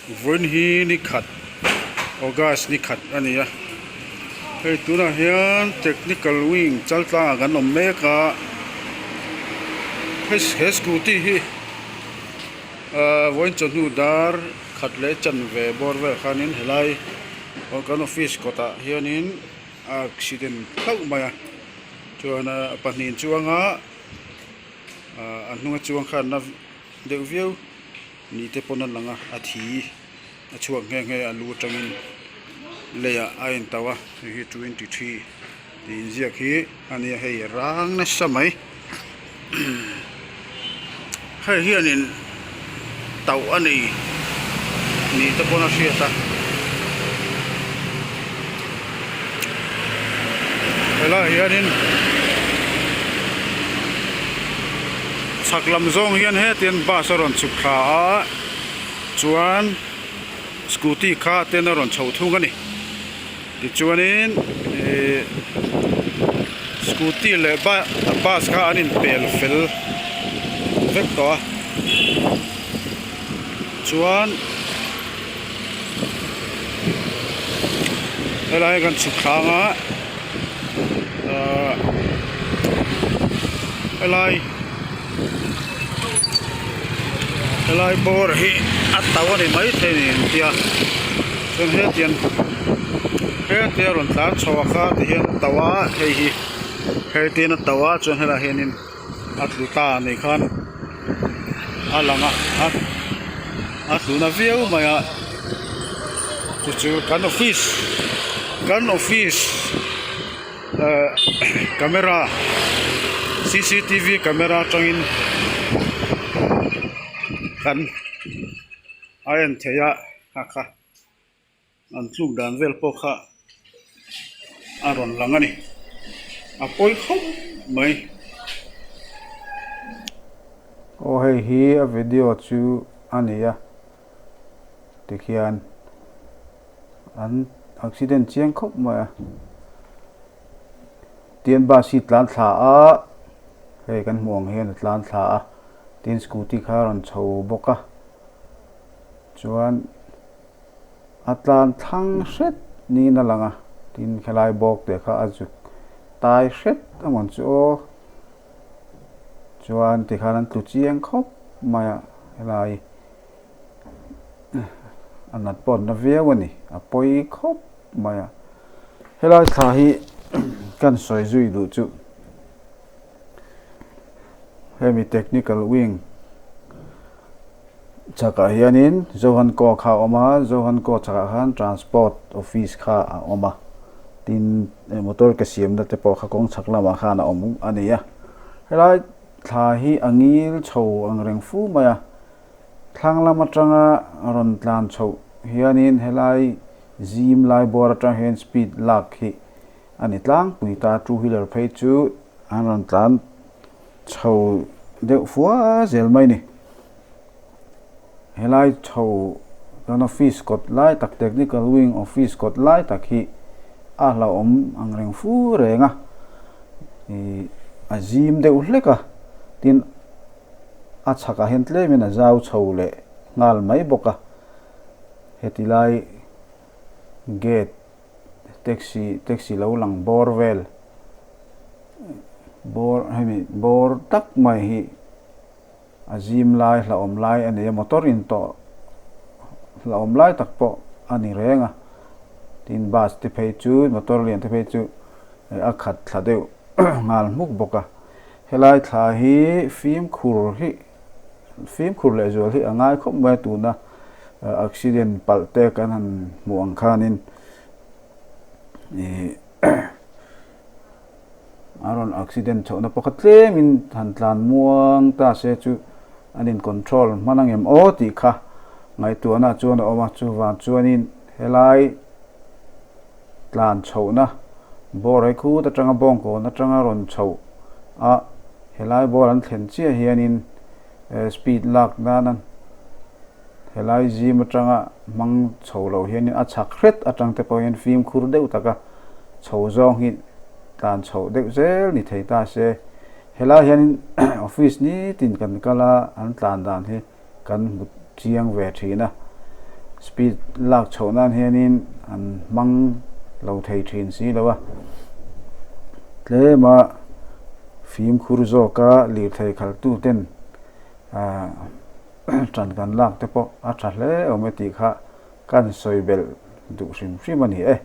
Vawiin hi ni khat August ni khat a ni a hei tunah hian technical wing chaltlang ah kan awm mek a he scooty hi ahh vawiin chawhnu dar khat leh chanve bawr vel khanin helai kan office kawtah hianin a accident hlauh mai a chuan a pahnih chuanga ahh a hnunga chuang khan a deuh viau. Ni te pawn a lang a a thi a chhuak nghe nghe a lu atangin leiah a intauh a hei hi 23 tih inziak hi a nia hei rang nasa mai hei hianin tauh a nei ni te pawn a hriat a helaiah hianin chhak lam zawng hian hetiang bus a rawn chhuk thla a chuan scooty kha ten a rawn chho thung a ni tichuanin ihh scooty leh bus kha an inpel fel vek tawh a chuan helai kan chhuk thlang a ahh helai helai bawr hi a tauh a ni maithei a ni an tia chuan hetiang hetia rawn tlan chho a kha ti hian a tauh a hei hi hei te hian a tauh a chuan helaiah hianin a tlu ta a nih khan a lang a a tluna viau mai a chu chu kan office kan office ehh camera cctv camera atangin kan a en theih a kha kha. An tluk dan vel pawh kha a rawn lang a ni. A pawi khawp mai. Aw hei hi a video chu a ni a tikhian an accident chiang khawp mai a tin bus hi tlan thla a hei kan hmuh ang hian a tlan thla a tin scooty kha a rawn chho bawk a chuan. A tlan thlang hret niin a lang a, tin helai bawk te kha a zuk tai hret a mawn chu aw. Chuan tikhan an tlu chiang khawp mai a, helai a nat pawh an na viau a ni, a pawi khawp mai a. Helai thla hi kan sawi zui duh chu hemi technical wing Chhakah hianin Johan Kaw kha a awm a, Johan Kaw chhakah khan Transport Office kha a awm a, tin motor ke siamna te pawh kha kawng chhak lamah khan a awm a ni a. Helai thla hi a ngil chho ang reng fu mai a, thlang lam atanga rawn tlan chhoh hianin helai zim lai bawr atang hian speed lak hi a ni tlangpui ta, two wheeler phei chu an rawn tlan chho deuh fua zel mai ni. Helai chho kan office kawt lai tak technical wing office kawt lai tak hi a hlauhawm ang reng fu reng a ih a zim deuh hlek a tin a chhakah hian tlemin a zau chho leh nghal mai bawk a heti lai gate taxi taxi lo lang bawr vel bawr hemi bawr tak mai hi a zim lai hlauhawm lai a nei a motor in tawh hlauhawm lai tak pawh a ni reng a tin bus te phei chu motor lian te phei chu a khat thla deuh nghal hmuk bawk a helai thla hi fimkhur hi fimkhur leh zual hi a ngai khawp mai a tuna accident palh te kan han hmuh ang khanin ih a rawn accident chhohna pakhat tlemin han tlan muang ta se chu an in control hman ang em aw tih kha ngaihtuahna chuan a awm a chuvang chuanin helai tlan chhohna bawr hai khut atanga bawngkawn atanga rawn chhoh a helai bawr an thlen chiah hianin speed lak nana Helai zim atanga hmang chho lo hianin a chhak hret atang te pawh hian fimkhur deuh taka chho zawng hi tlan chhoh deuh zel ni thei ta se. Helai hianin office nitin kan kal a, an tlan dan hi kan hmu chiang ve thin a. Speed lak chhoh nan hianin an hmang lo thei thin si lo a, tlema fimkhur zawka lirthei khaltuten tan kan lak te pawh a tha hle awm e tih kha kan sawi belh duh hrim hrim a ni e.